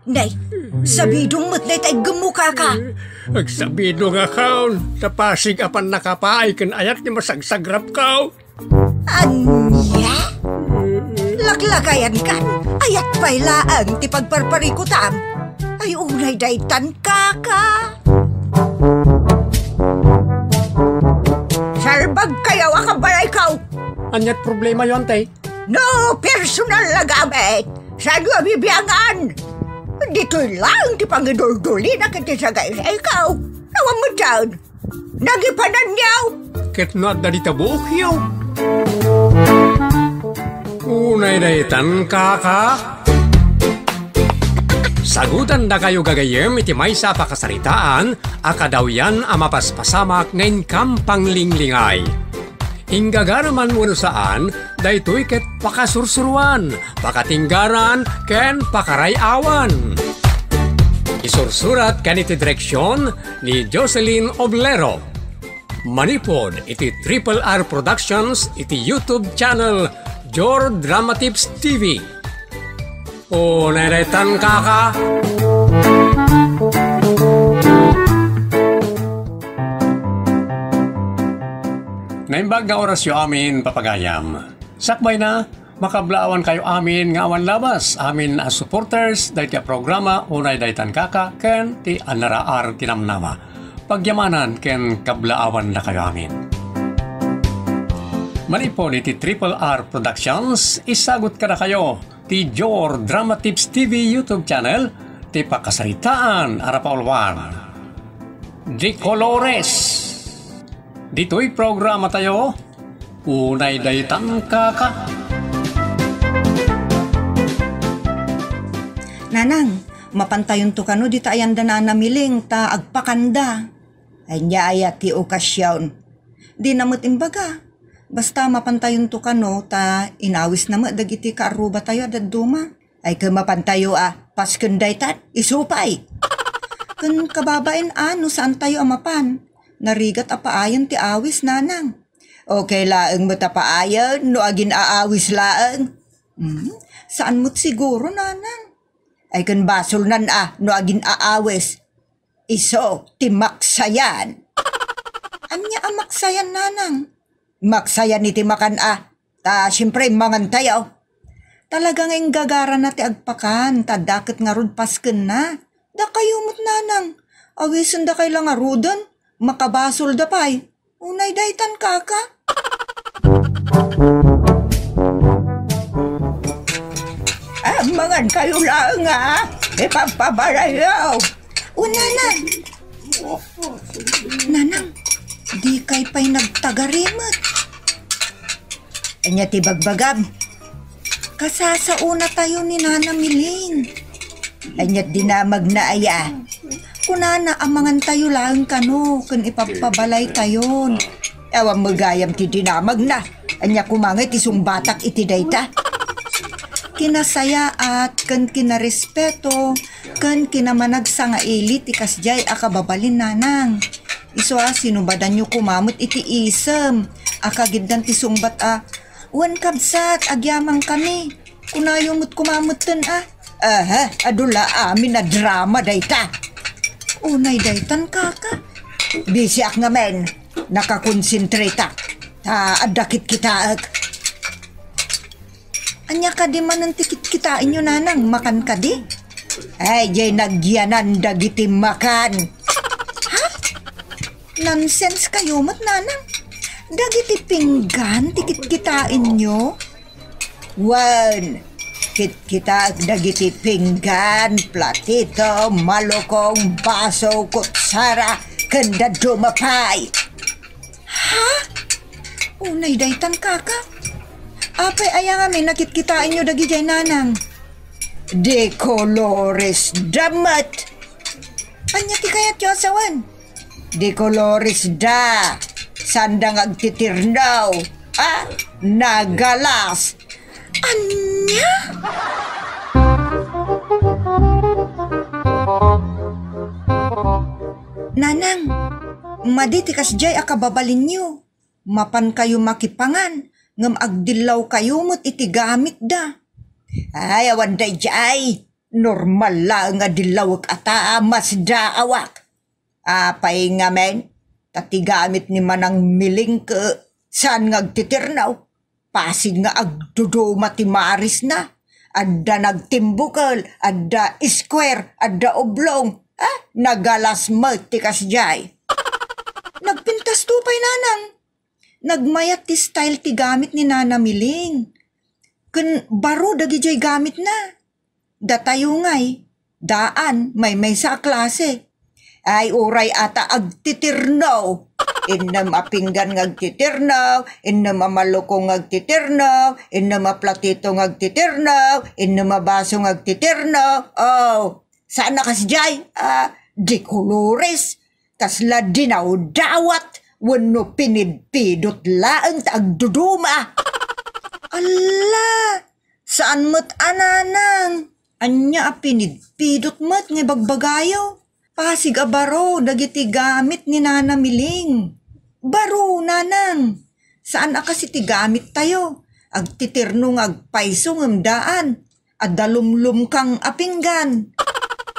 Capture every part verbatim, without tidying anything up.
Nay, sabidong met dayta iggemmo, kaka. Agsabidongakon, ta pasig a pannakapaay ken ayat ti masagsagrapko. Ania? Laklakayankan, ayat pay laeng ti pagparparikutam. Ay, unay daytan, kaka. Salbagkayo a kabalayko. Aniat problemayo, ante? No personal a gamit, saanyo a bibiangan? Ditoy laeng ti pangiduldulina ken ti sagaysayko. Awan met dayta. Nagipananyo. Ket no adda dita buokyo. Unay daytan, kaka. Sagutandakayo gagayyem iti maysa a pakasaritaan a kadawyan a mapaspasamak nga inkam panglinglingay. Inggagaraman wenno saan, daytoy ket pakasursuroan, pakatinggaran, ken pakaray-awan. Isursurat ken iti direksion ni Jocelyn Oblero. Manipud iti Triple R Productions iti YouTube channel Jor Dramatips T V. Unay daytan, kaka. Naimbag nga orasyo amin, papagayam. Sakbayna, makablaawankayo amin nga awan labas, amin a supporters dayta a programa, unay daytan, kaka, ken ti Anaraar ti Namnama. Pagyamanan ken kablaawandakayo amin. Manipud iti Triple R Productions, isagut kadakayo ti Jor Drama Tips T V YouTube channel, ti pakasaritaan a rapaulwan. De Colores. Ditoy programatayo, unay daytan, kaka. Nanang, mapantayonto kano dita ayanda Nana Miling ta agpakanda. Ania aya ti okasion? Dina met imbaga. Basta mapantayonto kano ta inawisna met dagiti kaarrubatayo a dadduma. Ay, ket mapantayo a pasken daytan, isu pay. Ken kababain a no saantayo a mapan, narigat a paayen ti awis, Nanang. Okay laeng met a paayen no agin-aawis laeng. Hmm, saan met siguro, Nanang? Ay, ken basolnan a no agin-aawis. Isu ti maksayan. Ania a maksayan, Nanang? Maksayan iti makan a. Ta, siempre, mangantayo. Talaga nga inggagarana ti agpakan, ta dakket ngarud paskenna. Dakayo met, Nanang. Awisendakay la ngaruden, makabasolda pay. Unay daytan, kaka. Ah, mangankayo laeng, a. Ipagpabalayo. O, Nanang. Nanang, dikay pay nagtagarimet. Ania ti bagbagam? Kasasaonatayo ni Nana Miling. Ania ti dinamagna aya? Kunana a mangantayo laeng kano ken ipagpabalaytayon. Awan met gayam ti dinamagna. Ania koma ngay ti sungbatak iti dayta? Kinasayaat ken kinarespeto ken kinamanagsangaili ti kasdiay a kababalin, Nanang. Isu a sinubadanyo koma met iti isem a kagiddan ti sungbat a, "Wen, kabsat, agyamankami." Kunayo met koma metten a, "Aha, adu la amin a drama dayta." Unay daytan, kaka. Bisiak ngamin, nakakonsentratak. Ta adda kitkitaek. Ania kadi manen ti kitkitaenyo, Nanang? Makan kadi? Ay, jay nagyanan dagiti makan. Ha? Nonsense kayo met, Nanang. Dagiti pinggan ti kitkitaenyo? Wen, kitkitaek dagiti pinggan, platito, malukong, baso, kutsara, ken dadduma pay. Ha? Unay daytan, kaka. Apay aya ngamin a kitkitaenyo dagidiay, Nanang? De Colores da met. Ania ti kayatyo a sawen? De Colores da. Sanda nga agtitirnaw. Ah, nagalas. Ania? Nanang, madi ti kasdiay a kababalinyo. Mapankayo makipangan, ngem agdillawkayo met iti gamitda. Ay, awan daydiay. Normal laeng a dillawek a taa, masdaawak. Apay ngamin, ta ti gamit ni Manang Miling ket saan nga agtitirnaw. Pasig nga agduduma ti marisna. Adda nagtimbukel, adda square, adda oblong. Ha? Nagalas met ti kasdiay. Nagpintasto pay, Nanang. Nagmayat ti style ti gamit ni Nana Miling. Ken baro dagidiay gamitna. Datayo ngay, daan, maymaysa a klase. Ay, uray ata agtitirno. Innem a pinggan nga agtitirno, innem a malukong nga agtitirno, innem a platito nga agtitirno, innem a baso nga agtitirno. Oh, saan a kasdiay? Ah, de colores. Kasla dinawdawat wenno pinidpidot laeng ta agduduma. Alla, saan met a, Nanang. Ania a pinidpidot met nga ibagbagayo? Pasig a baro dagiti gamit ni Nana Miling. Baro, Nanang. Saan a kas iti gamittayo. Agtitirno nga agpayso ngem daan. Adda lumlumkang a pinggan.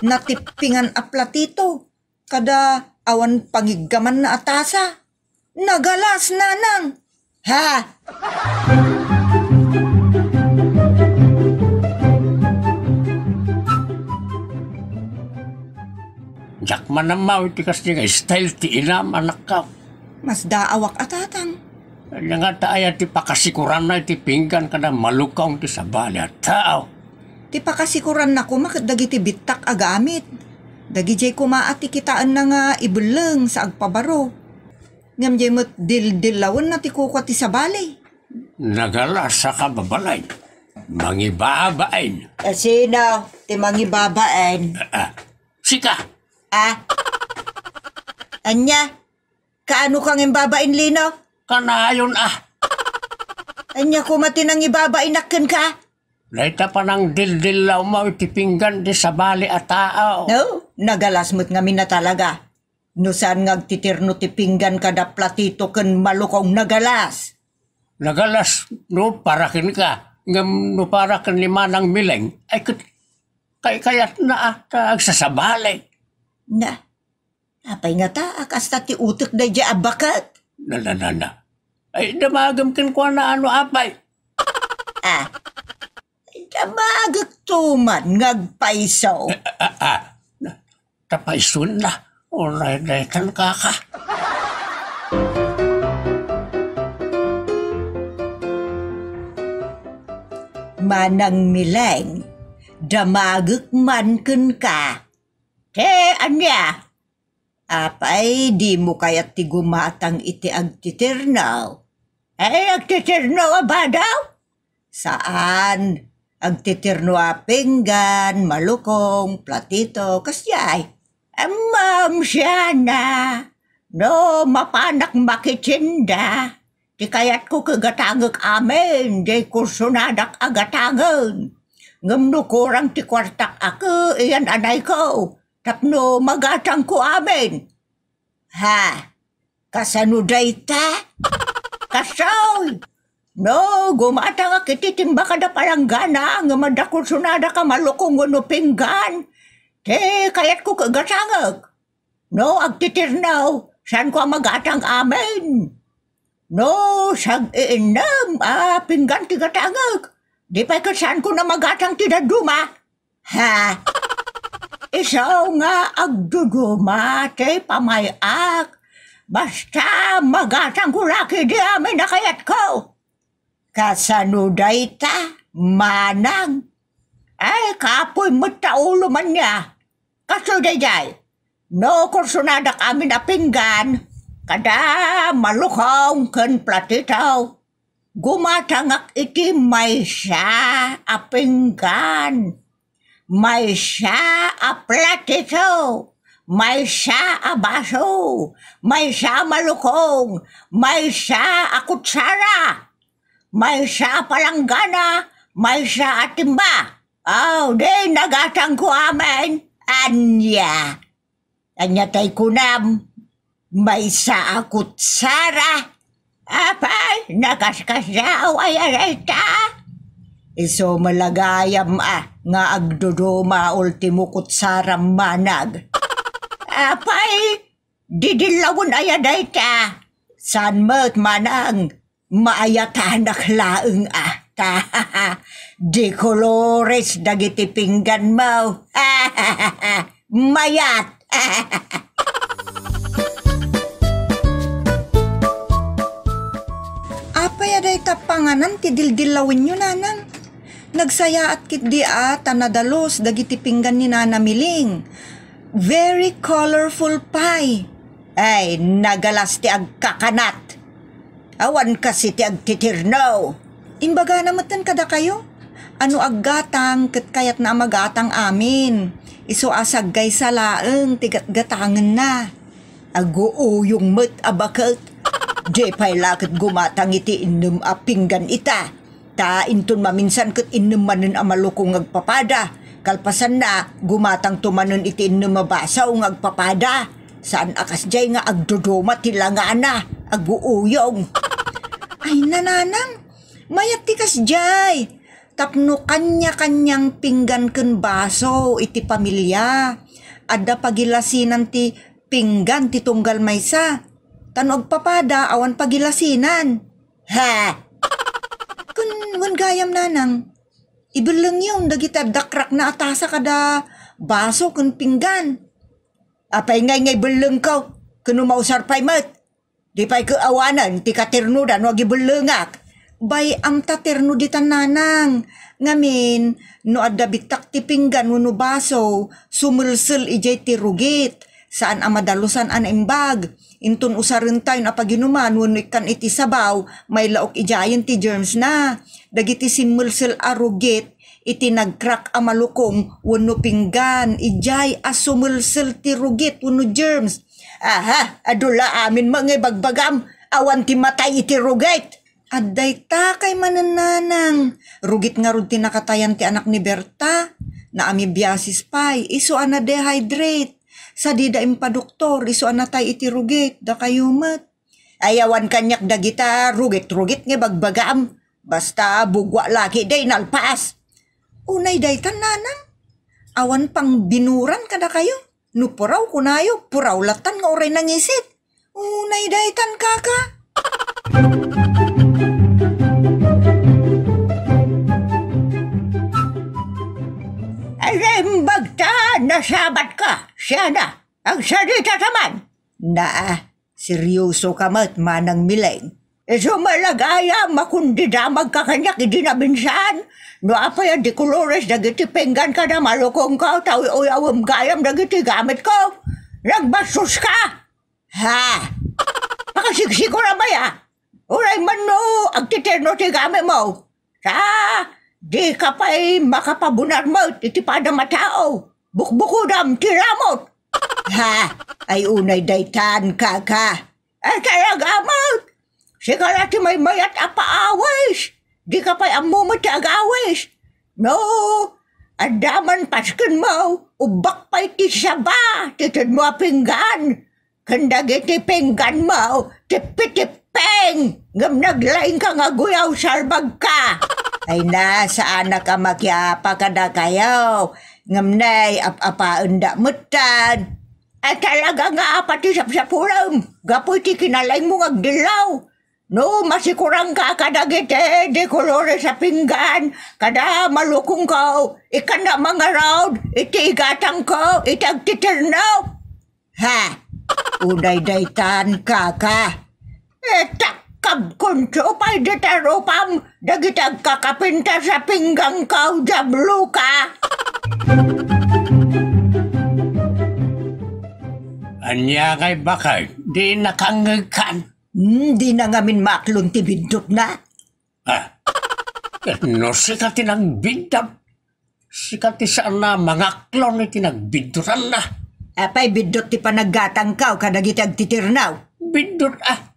Natippingan a platito. Kada awan pangiggamanna a tasa. Nagalas, Nanang! Ha? Diak man ammaw iti kasdi nga style ti inam, anakko. Masdaawak a, Tatang. Ania ngata aya ti pakasikuranna iti pinggan kada malukong ti sabali a tao? Ti pakasikuranna koma ket dagiti bittak a gamit. Dagidiay koma a ti kitaenna nga ibelleng sa agpabaro. Ngem diay met dildillawenna ti kukua ti sabali. Nagalas a kababalin. Mangibabain. A sino ti mangibabain? Ah, ah. Sika. Ah? Ania? Kaano ka ngem babain, Lino? Kanayon, ah. Ania koma ti nangibabainak kenka? Dayta panangdildillawmo iti pinggan ti sabali a tao. No, nagalas met ngamin a talaga. No saan nga agtitirno ti pinggan kada platito ken malukong, nagalas. Nagalas no para kenka, ngem no para ken ni Manang Mileng, ay ket kaykayatna a ta agsasabali. Na, apay ngata a kasta ti utek daydiay a baket? Na, na, na, na. Ay, damagem kenkuana a no apay. Ah, damagekto man nga agpayso. Ah, ah, ah. Na, ta paysoenna. Uray daytan, kaka. Manang Mileng, damagek man kenka. Te, ania? Apay, dimo kayat ti gumatang iti agtitirno? Ay, agtitirno a badaw? Saan. Agtitirno a pinggan, malukong, platito, kasdiay. Ammom, siana, no mapanak makitinda, ti kayatko ket gatangek amin, diay kursonadak a gatangen. Ngem no kurang ti kuartak a ke, iyan anayko, tapno magatangko amin. Ha? Kasano dayta? Kastoy! No, gumatangak iti timba kada palanggana, ngem adda kursonadak a malukong wenno pinggan, ti kayatko ket gatangek. No agtitirno, saanko a magatang amin. No sag-iinnem a pinggan ti gatangek, di pay ket saanko a magatang ti dadduma. Ha? Isu nga agduduma ti pamay-ak. Basta magatangko la ketdi amin a kayatko. Kasano dayta, manang? Ay, kapoy met ta ulo man nia. Kastoy daydiay, no kursonadak amin a pinggan, kada malukong ken platito, gumatangak iti maysa a pinggan, maysa a platito, maysa a baso, maysa a malukong, maysa a kutsara, maysa a palanggana, maysa a timba. Aw, di nagatangko amin. Ania? Ania tay kunam? Maysa a kutsara? Apay, nakaskasdaaw aya dayta? Isu met la gayam a nga agduduma ultimo kutsaram manang. Apay, didillawen aya dayta? Saan met manang, maayatanak laeng a. Ta de colores dagiti pingganmo. Mayat. Apay a dayta panganan ti dildillawenyo, nanang? Nagsayaat ketdi a ta nadalus dagiti pinggan ni Nana Miling. Very colorful pie. Ay, nagalas ti agkakanat. Awan kasi ti agtitirno. Imbagana metten kadakayo a no aggatang ket kayatna a magatang amin. Isu a saggaysa laeng ti gatgatangenna. Aguuyong met a baket. Di pay la ket gumatang iti innem a pinggan ita. Ta inton maminsan ket innem manen a malukong nga agpapada. Kalpasanna, gumatangto manen iti innem a baso nga agpapada. Saan a kasdiay nga agduduma ti langana, aguuyong. Ay, nanang, mayat ti kasdiay. Tapno kanya-kanyang pinggan ken baso iti pamilia. Adda pagilasinan ti pinggan ti tunggal maysa. Ta no agpapada, awan pagilasinan. Ha? Kun wen gayam, nanang, ibellengyo dagiti adda crack-na a tasa kada baso ken pinggan. Apay ngay nga ibellengko? Ken no mausar pay met, di pay ket awanen ti katernoda no agibellengak. Bay-am ta terno ditan, nanang. Ngamin, no adda bittak ti pinggan wenno baso, sumelsel idiay ti rugit. Saan a madalusan a naimbag. Inton usarentayon a paginuman wenno ikkan iti sabaw, mailaok idiayen ti germs-na. Dagiti simmelsel a rugit iti nagcrack a malukong wenno pinggan, idiay a sumelsel ti rugit wenno germs. Aha, adu la amin met nga ibagbagam, awan ti matay iti rugit. Adda dayta kay manen, nanang. Rugit ngarud ti nakatayan ti anak ni Berta. Naamibiasis pay, isu a na-dehydrate. Sadida impadoktor, isu a natay iti rugit, dakayo met. Ay, awan kaniak dagita rugit-rugit nga ibagbagam. Basta bugua la ketdi nalpas. Unay daytan, nanang. Awan pangbinuran kadakayo. No puraw kunayo, puraw lattan nga uray nangisit. Unay daytan, kaka. Ay, naimbag ta nasabatka, siana. Agsadita ta man. Na, seryoso ka met, manang Mileng. Isu met la gayam a kun didamagka kaniak idi naminsan, no apay a de colores dagiti pinggan kada malukongko, ta uy-uyawem gayam dagiti gamitko. Nagbassoska! Ha? Makasigsigura bay a? Uray man no agtiterno ti gamitmo. Ta, dika pay makapabunar met iti padam a tao. Bukbukodam ti ramut. Ha? Ay, unay daytan, kaka. Ay, talaga met. Sika la ti maymayat a paawis. Dika pay ammo met ti agawis. No, adda man paskenmo, ubbak pay ti saba ti tedmo a pinggan. Ken dagiti pingganmo, tippi-tipping, ngem naglaingka nga aguyaw, salbagka. Ay na, saanak a makiapa kadakayo. Ngem nay, ap-apaenda metten. Ay, talaga nga apa ti sapsapulem, gapu iti kinalaingmo nga agdillaw. No, masikuranka kadagiti de colores a pinggan, kada malukongko, ikkannak mangarud iti igatangko iti agtiterno. Ha? Unay daytan, kaka. Itakkabkonto pay dita rupam dagiti agkakapintas a pingganko, diabloka! Ania ngay, baket? Di nakangngegkan? Hmm, di na ngamin maaklon ti biddutna. Ah, ket no sika ti nagbiddut, sika ti saan a mangaklon iti nagbiddutanna. Apay biddut ti panaggatangko kadagiti agtitirnaw? Biddut, ah.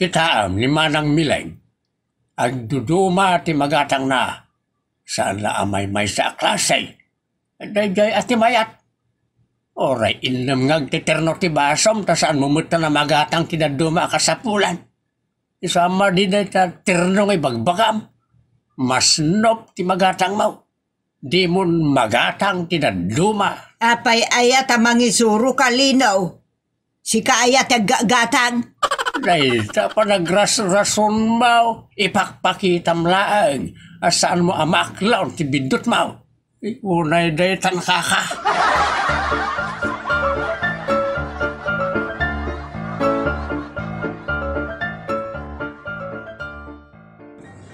Kitaem ni Manang Mileng, agduduma ti magatangna. Saan la a maymaysa a klase. Daydiay a ti mayat. Uray innem nga agtiterno ti basom, ta saanmo metten a magatang ti dadduma a kasapulan. Isu a madi dayta terno nga ibagbagam. Masnop ti magatangmo. Dimon magatang ti dadduma. Apay aya ta mangisuro ka, Lino? Sika aya ti aggatang? Dayta panagrasrasonmo, ipakpakitam laeng a saanmo a maaklaw ti biddutmo. Unay daytan, kaka.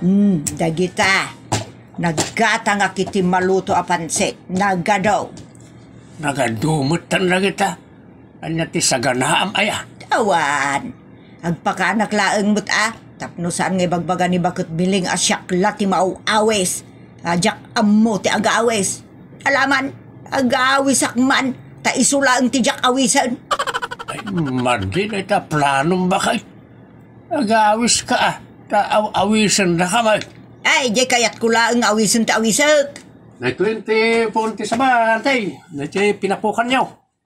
Hmm, dagita. Naggatangak iti maluto a pansit. Nagadu. Nagadu met tan dagita. Ania ti saganaam aya? Awan. Agpakaanak laeng met a. Tapno saan nga ibagbaga ni Baket Miling a siak la ti maaw-awis. A diak ammo ti agawis. Alaman, agawisak man. Ta isu laeng ti diak awisen. Ay, madi dayta planom, baket. Agawiska, a, ta aw-, awisendaka met. Ay, diay kayatko laeng awisen ti awisek. Nay twenty, forty-seven, tay. Nay ti pinapukanyo.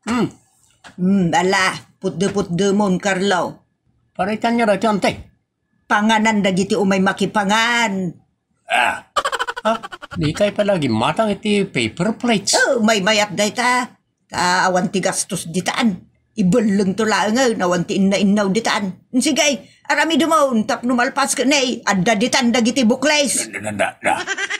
Hmm. Hmm, ala, putde-putdemon, Carlo. Paritanyo daytoy, ante. Panganan dagiti umay makipangan. Ah. Ha? Dikay pay la gimmatang iti paper plates. Oh, maymayat dayta. Ta awan ti gastos ditan. Ibellengto laengen, awan ti inna-innaw ditan. Sige, aramidemon tapno malpas ket ne, adda ditan dagiti bukles. Da, da, da, da.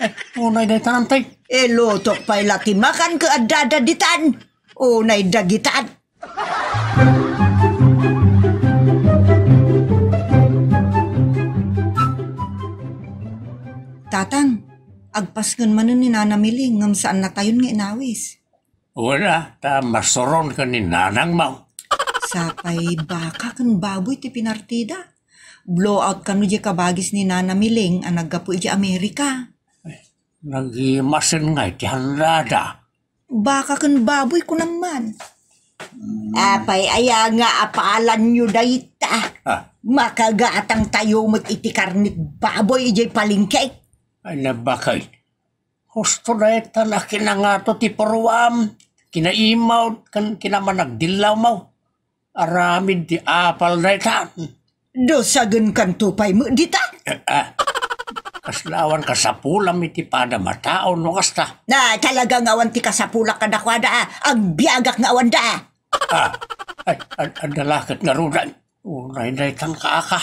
Eh, unay daytan, ante. Ilutok pay la ti makan ket adda, adda ditan. Unay dagitan. Tatang, agpasngen manen ni Nana Miling ngem saannatayon nga inawis. Wala, ta masuron ken ni nanangmo. Sapay baka ken baboy ti pinartida. Blowout kano diay kabagis ni Nana Miling a naggapu idiay Amerika. Nagimasen ngay ti handada. Baka ken baboy, kunam man. Apay aya nga apalanyo dayta? Ah. Makagatangtayo met iti karnit baboy idiay palengke. Ay, nabakay. Husto dayta a kinangato ti puruam, kinaimawd, ken kinamanagdillawmo. Aramid ti apal dayta. Dosagen kanto pay met dita? Eh, ah. Kasla awan kasapulam iti padam a tao no kasta. Na, talaga nga awan ti kasapulak kadakuada, ah. Agbiagak nga awan da. Ah, ay, ad-, adda la ket ngaruden. Unay daytan, kaka.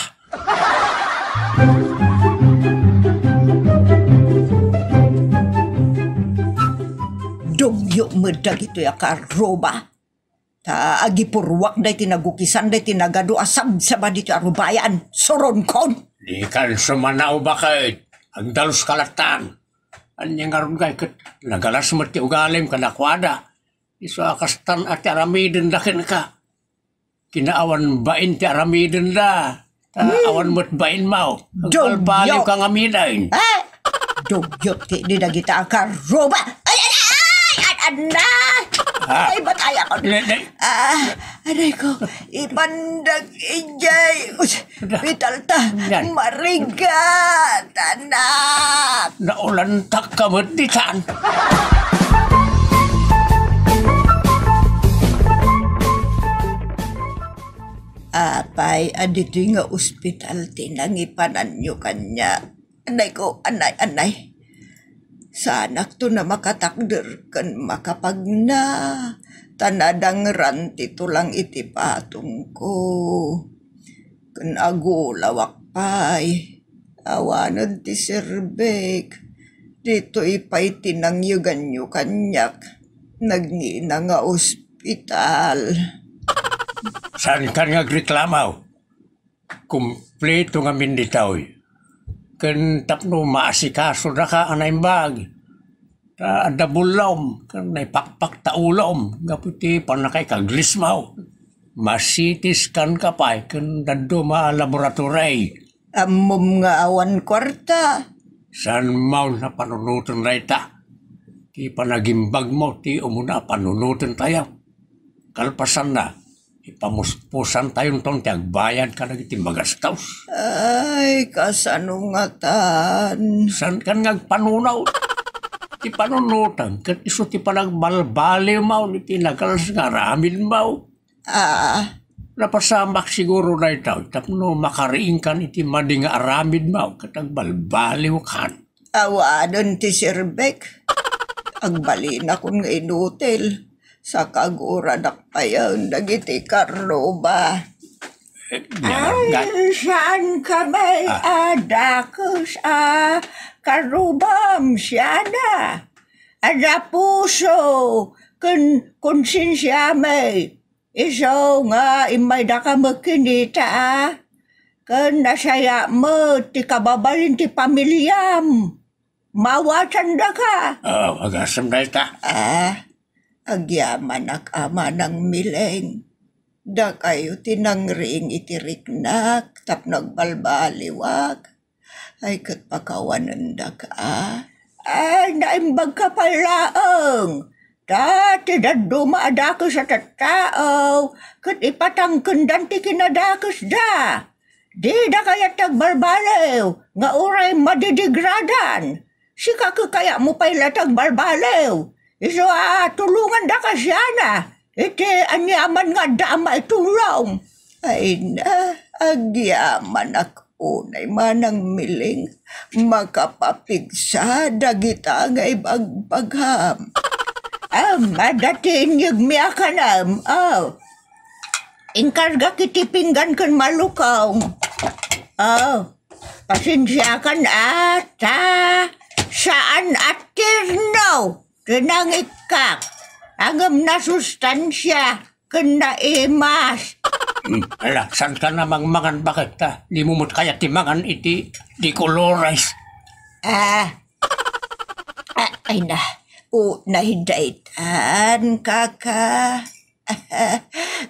Dugyo met dagitoy a karruba. Ta agipurruak daytoy nagukisan daytoy nagadu a sabsaba ditoy a rubayan. Suronkon. Dikan sumanaw, baket. Agdaluska lattan. Ania ngarud ngay ket nagalas met ti ugalim kadakuada. Isu a kastan a ti aramidenda kenka. Kinaawan bain ti aramidenda. Ta awan met bainmo. Dugyo. Agbalbaliwka ngamin. Eh? Dugyo ti di dagita a karruba. Ay, ay, ay! Ad-, adna! Ha? Ay, batay ako. Ne, ne. Ah, aray ko. Ipandag ijay. Us-, Pitalta. Marigat, anak. Naulantak ka met ditan. Apay, aditoy nga ospital ti nangipananyo kaniak? Anay ko, anay, anay. Saanakto a makatakder ken makapagna, ta nadangran ti tulang iti patongko. Ken agulawak pay, awanen ti serbek. Ditoy pay ti nangyeganyo kaniak. Nagngina nga ospital. Saankan nga agreklamo? Kumpleto ngamin ditoy. Ken tapno maasikasodaka a naimbag, ta adda bullom, ken naipakpak ta ulom, gapu ti pannakaikaglismo. Ma-C T scan ka pay, ken dadduma a laboratory. Ammom nga awan kuarta? Saanmo a panunoten dayta. Ti panagimbagmo ti umuna a panunotentayo. Kalpasanna, ipamuspusantayonton ti agbayad kadagiti magastos. Ay, kasano ngatan? Saankan nga agpanuno? Ti panunotem, ket isu ti panagbalbaliwmo iti nagalas nga aramidmo. Ah. Napasamak siguro daytoy tapno makariingkan iti madi nga aramidmo ket agbalbaliwkan. Awanen ti serbek. Agbalinakon nga inutil. Sakaguranak payen dagiti karruba. Ay, saan ka may Ah. adakes a karrubam, siana? Ada puso, ken konsensiami. Isu nga immaydaka met kinita, a? Ken nasayaat met ti kababalin ti pamiliam. Mawasandaka. Oh, agasem dayta. Ah, agyamanak a manang Miling. Dakayo ti nangriing iti riknak tapno agbalbaliwak. Ay, ket pakawanendak, a? Ay, naimbagka pay laeng. Ta ti dadduma a dakes a tattao, ket ipatangkendan ti kinadakesda. Dida kayat ti agbalbaliw, nga uray madidigradan. Sika ket kayatmo pay la ti agbalbaliw. Isu a tulongandaka siana, iti aniaman nga adda a maitulong. Ay na, agyamanak unay manang Miling, makapapigsa dagita nga ibagbagam. Am, adda ti inyegmi a kanem, aw. Inkargak iti pinggan ken malukong. Aw, pasensiakan a, ta saan a tirno ti nangikkak. Ngem nasustansia ken naimas. Hmm, ala, saan ka na mangmangan, baket ta? Dimo met kayat ti mangan iti de colores. Ah. Ah, ay na, unay daytan, kaka.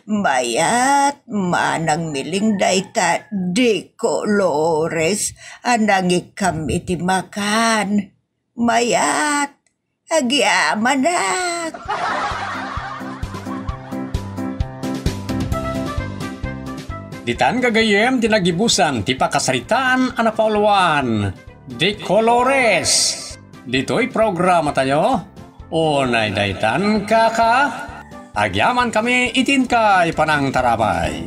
Mayat, manang Miling dayta de colores a nangikkam iti makan. Mayat, agyamanak. Ditan gagayyem ti nagibusan ti pakasaritaan a napauluan, De Colores. Ditoy programa tayo, unay daytan, kaka. Agyaman kami iti inkay panangtarabay.